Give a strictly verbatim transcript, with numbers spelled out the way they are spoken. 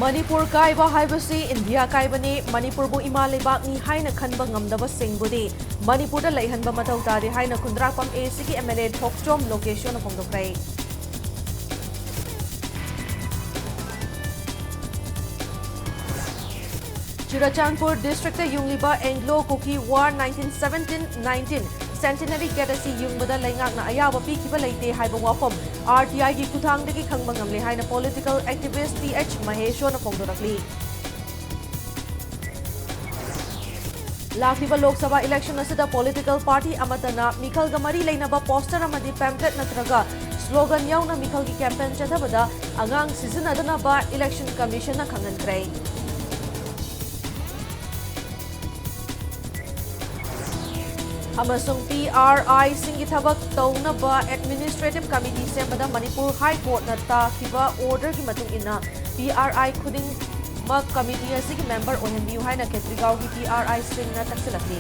ꯃꯅꯤꯄꯨꯔ ꯀꯥꯏꯕ ꯍꯥꯏꯕꯁꯤ ꯏꯟꯗꯤꯌꯥ ꯀꯥꯏꯕꯅꯤ, ꯃꯅꯤꯄꯨꯔꯕꯨ ꯏꯃꯥ ꯂꯩꯕꯥꯛꯅꯤ ꯍꯥꯏꯅ ꯈꯟꯕ ꯉꯝꯗꯕꯁꯤꯡꯕꯨꯗꯤ ꯃꯅꯤꯄꯨꯔꯗ ꯂꯩꯍꯟꯕ ꯃꯊꯧ ꯇꯥꯗꯦ ꯍꯥꯏꯅ ꯈꯨꯟꯗ꯭ꯔꯥꯛꯄꯝ ꯑꯦ ꯁꯤꯒꯤ ꯑꯦꯝ ꯑꯦꯜ ꯑꯦ ꯊꯣꯛꯆꯣꯝ ꯂꯣꯀꯦꯁꯣꯅ ꯐꯣꯡꯗꯣꯛꯈ꯭ꯔꯦ꯫ ꯆꯨꯔꯆꯥꯟꯄꯨꯔ ꯗꯤꯁꯇ꯭ꯔꯤꯛꯇ ꯌꯨꯡꯂꯤꯕ Anglo Kuki war nineteen seventeen nineteen centenary gate ꯑꯁꯤ ꯌꯨꯡꯕꯗ ꯂꯩꯉꯥꯛꯅ ꯑꯌꯥꯕ ꯄꯤꯈꯤꯕ ꯂꯩꯇꯦ ꯍꯥꯏꯕ ꯋꯥꯐꯝ ꯑꯥꯔ ꯇꯤ ꯑꯥꯏꯒꯤ ꯈꯨꯠꯊꯥꯡꯗꯒꯤ ꯈꯪꯕ ꯉꯝꯂꯦ ꯍꯥꯏꯅ political activist ꯇꯤ ꯑꯩꯆ ꯃꯍꯦꯁꯣꯅ ꯐꯣꯡꯗꯣꯔꯛꯂꯤ꯫ ꯂꯥꯛꯂꯤꯕ ꯂꯣꯛ ꯁꯚꯥ election ꯑꯁꯤꯗ political party ꯑꯃꯠꯇꯅ ꯃꯤꯈꯜꯒ ꯃꯔꯤ ꯂꯩꯅꯕ poster ꯑꯃꯗꯤ pamphlet ꯅꯠꯇ꯭ꯔꯒ slogan ꯌꯥꯎꯅ ꯃꯤꯈꯜꯒꯤ campaign ꯆꯠꯊꯕꯗ ꯑꯉꯥꯡ ꯁꯤꯖꯤꯟꯅꯗꯅꯕ election commission ꯅ ꯈꯪꯍꯟꯈ꯭ꯔꯦ꯫ ꯑꯃꯁꯨꯡ ꯄꯤ ꯑꯥꯔ ꯑꯥꯏꯁꯤꯡꯒꯤ ꯊꯕꯛ ꯇꯧꯅꯕ administrative committee ꯁꯦꯝꯕꯗ ꯃꯅꯤꯄꯨꯔ High Court ꯅ ꯇꯥꯈꯤꯕ order ꯒꯤ ꯃꯇꯨꯡ ꯏꯟꯅ, ꯄꯤ ꯑꯥꯔ ꯑꯥꯏ ꯈꯨꯗꯤꯡꯃꯛ committee ꯑꯁꯤꯒꯤ member ꯑꯣꯏꯍꯟꯕꯤꯌꯨ ꯍꯥꯏꯅ ꯈꯦꯇ꯭ꯔꯤꯒꯥꯎꯒꯤ ꯄꯤ ꯑꯥꯔ ꯑꯥꯏꯁꯤꯡꯅ ꯇꯛꯁꯤꯜꯂꯛꯂꯤ꯫